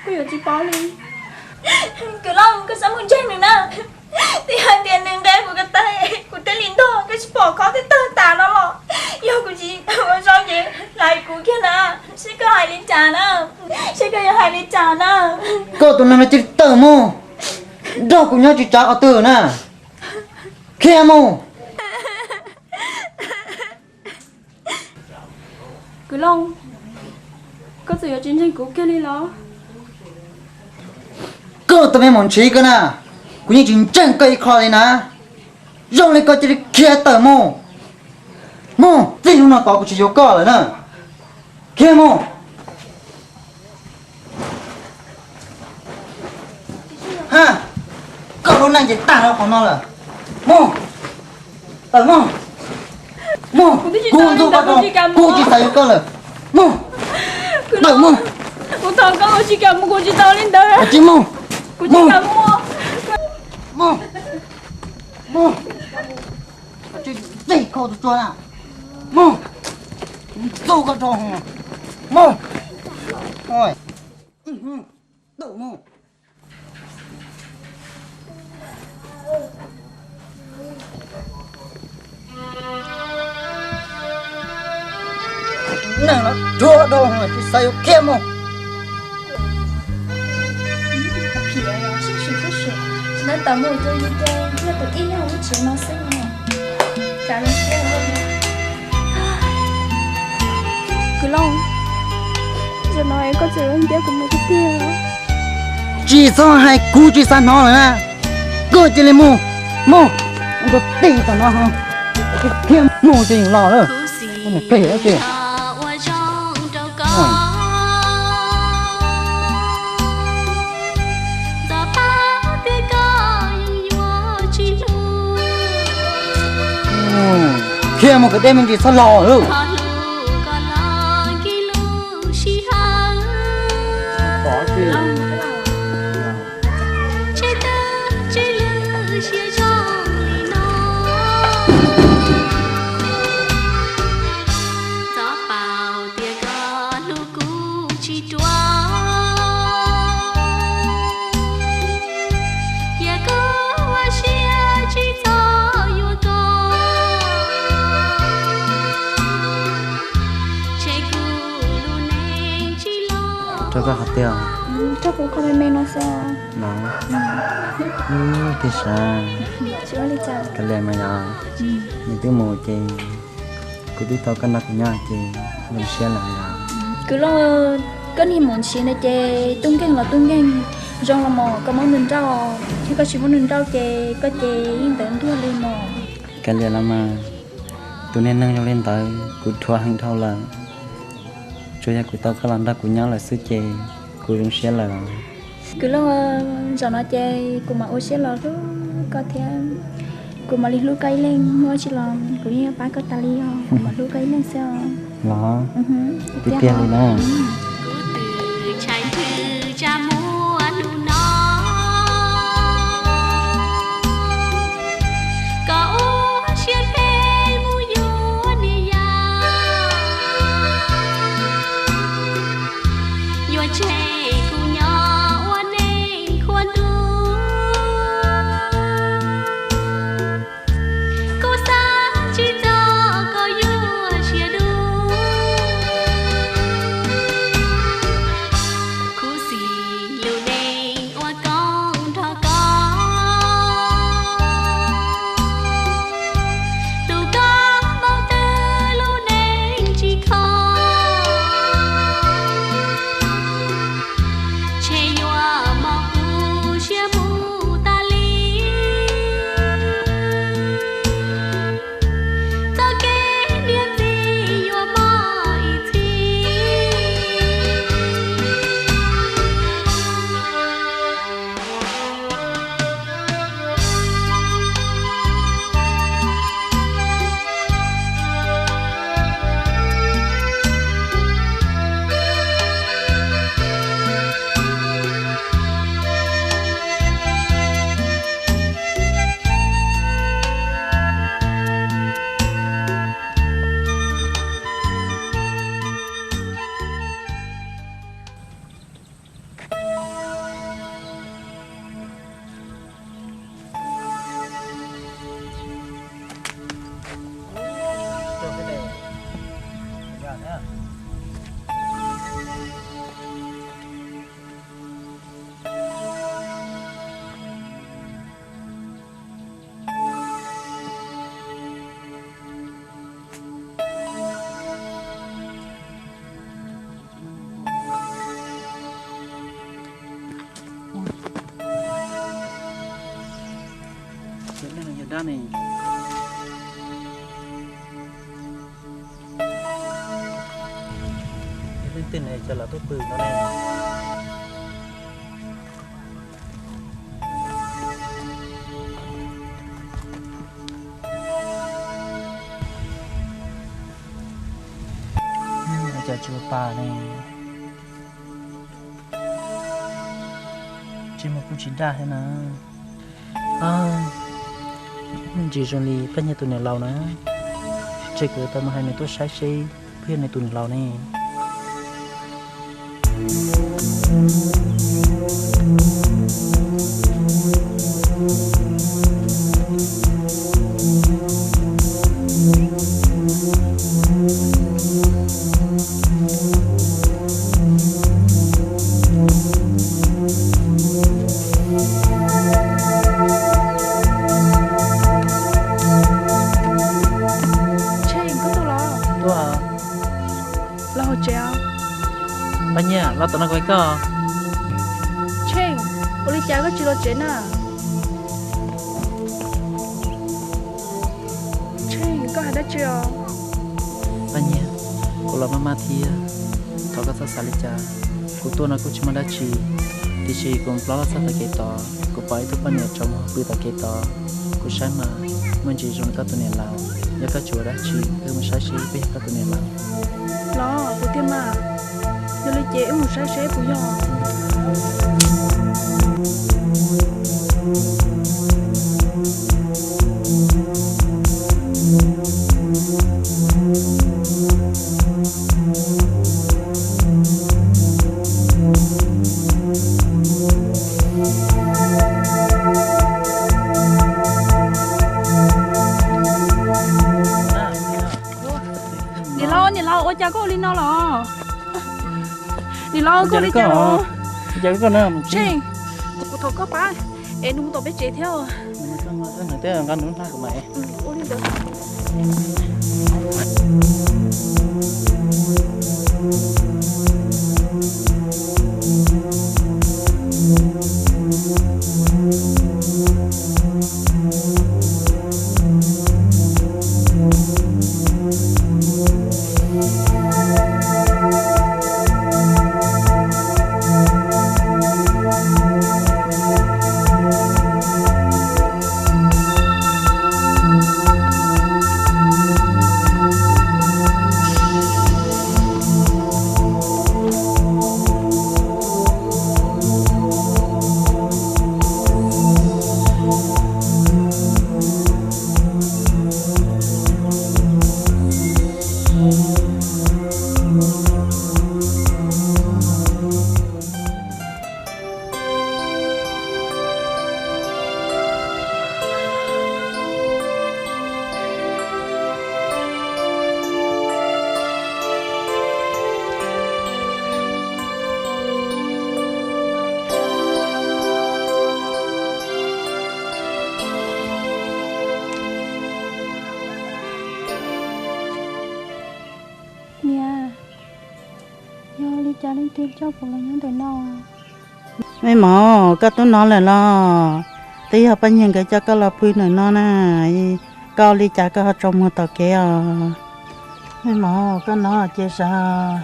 Kuv yuav tsis paub li. Kwv Looj, koj txhob mus ntseeg nws na. Twb yog tias nws nqa kuv ko taw, kuv thiaj li ntog, koj tsis pom khob twb tawg tas no los. Yog kuv tsis ua zoo ces hlais kuv kiag na. Seb koj hais li cas na, seb koj yuav hais li cas na. Koj tus neeg no cia li tawm mus, nrog kuv nyob tsis tsav qhov twg na. Khiav mus. Kwv Looj, koj txawm yuav tsis ntseeg kuv kiag li los? Koj tus me mus ntshiv koj na, kuv yeej tsis ntseeg koj ib qho li na. Zoo li koj cia li khiav tawm mus. Mus, txij hnub no tod kuv tsis yuav koj lawm na. Khiav mus. Ha, koj lub neej ces tag rau qhov no lawm. Mus, tawm mus. Mus, kuv ntxub koj rau, kuv tsis xav yuav koj lawm. Mus, tawm mus. Kuv thov koj ua tsis kam mus, kuv tsis tau li ntawd. Tsis mus. Kuv tsis kam mus. Mus, mus. Tsis txij kho tus tsua na. Mus, kuv ntxub koj rau. Mus, tawm mus. Neeg no ruam dhau, tsis xav yuav khiav mus. Tsis tau tawm mus ces yus ces yog tus ib yog lub tsev no xwb no. Tsav zoo siab. Kwv Looj, zaum no koj txawm ntxias kuv mus tiag tiag. Tsis txhob hais, kuv tsis xav hnov lawm na. Koj cia li mus, mus, mus rau tim tom no ho. Khiav mus ces yeej los lawm. Mus pem lawm ces. Khiav mus kom deb me ntsis txhob los lawm. Rau koj qhov twg? Rau kuv qhov me me no xwb. No. Tiag sav. Kav liam mas yog nws twb mus ces kuv twb tau koj nrog kuv nyob ces zoo siab lawm yog. Kwv Looj, koj niag mus ntshiv no ces tub nkeeg los tub nkeeg, zoo los mas koj muab nws nrauj, yog koj tsis muab nws nrauj ces koj ces yeej ntawd ntuag li mos. Kav liam los mas, tus niag neeg zoo li ntawd kuv dhuav heev dhau lawm. Tsuas yog kuv tau koj los nrog kuv nyob lawm xwb ces kuv zoo siab lawm. Kwv Looj, zaum no ces kuv mam ua siab los hlub koj thiab. Kuv mam li hlub koj ib leeg, muaj dab tsi los kuv yeej yuav pab koj tas li os. Kuv mam hlub koj ib leeg xwb os. Los, tiag tiag li na. dab ne. Leej twg ne cov los tuaj pw no ne? Cas tsis ua pa ne? Tsis mus kuj tsis daj thiab na. Ntsis zoo li Paj Nyiag tus niam laus na. Tseg kuv tau mus hais nws tuaj saib seb puas yog nws tus niam laus ne. Tsheej, koj tuaj los? Tuaj. Los hauv tsev os. Paj Nyiag, los tom no kuv hais koj. Tsheej, ua li cas koj tsis los tsev na? Tsheej, koj hais dab tsi os? Paj Nyiag, kuv los maj maj thiab, thov koj txhob xav li cas. Kuv tuaj no kuj tsis muaj dab tsi, tiam sis kuv plob los txog tom kev tod, kuv pom ib tug poj niam tsaus muag pw tom kev tod. Kuv saib mas muaj ntsis zoo li koj tus niam laus. Yog koj tsis ua dab tsi, wb mus saib seb puas yog koj tus niam laus. Los, puas tiag mas? Yog li ces wb mus saib seb puas yog. Niam laus, niam laus, ua cas koj ua li no los? Niam laus, koj ua li cas los? Tsheej, kuv thov koj pab es nws mus tom peb tsev thiab. Ua li ntawd. Niam, yog li cas leej twg coj kuv los nyob ntawm no? Me mov, koj twb hnov lawm los? Twb yog Paj Nyiag nkawd coj koj los pw ntawm no na. Koj ua li cas koj ho tsaus muag tom kev os? Me mov, koj hnov ces sav.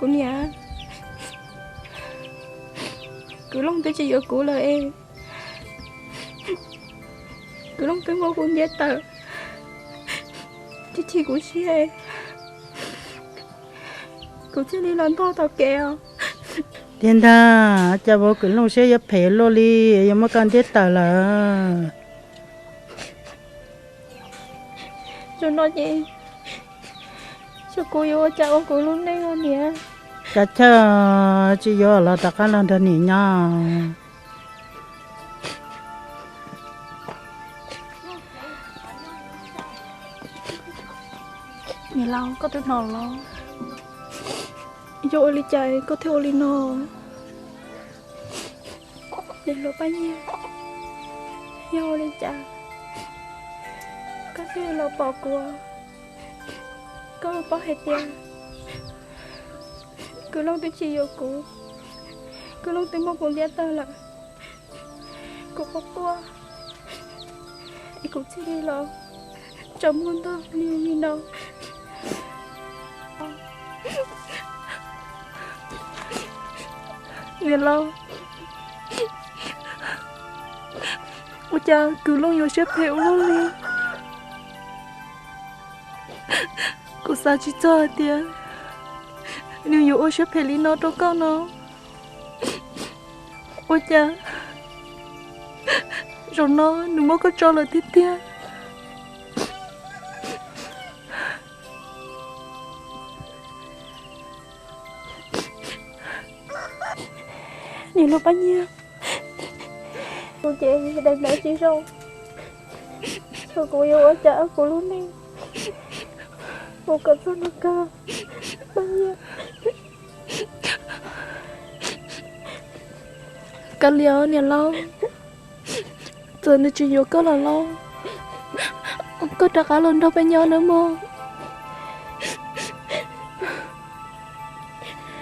Kuv niam, Kwv Looj twb tsis yuav kuv lawm es, Kwv Looj twb muab kuv ntiab tawm, twb chim kuv siab, kuv thiaj li los ntog tom kev os. Tiag ntag, cas vauv Kwv Looj siab yuav phem luaj li, yuav muab koj ntiab tawm lawm. Zaum no ces xyov kuv yuav ua cas ua kuv lub neej os niam. Kav chawj, tsis yuav los rov qab los nrog niam nyob. Niam laus, koj twb hnov los? Yog ua li cas koj thiaj ua li no? Niam hluas Paj Nyiag, yog ua li cas Koj thiaj los pom kuv. Koj paub hais tias Kwv Looj twb tsis yuav kuv, Kwv Looj twb muab kuv ntiab tag lawm. Kuv quaj quaj es kuv thiaj li los tsaus muag ntog li li no. Niam laus, ua cas Kwv Looj yuav siab phem ua luaj li? Kuv xav tsis txog hais tias nws yuav ua siab phem li no rau koj no. Ua cas zaum no nws muab koj tso lawm tiag tiag? Niam laus Paj Nyiag, kuv ces daim ntawv tsis zoo, es kuv yuav ua cas kuv lub neej mus kom txog hnub kawg, Paj Nyiag? Kav liam niam laus, txawm nws tsis yuav koj los los, koj rov qab los nrog peb nyob nawb mog.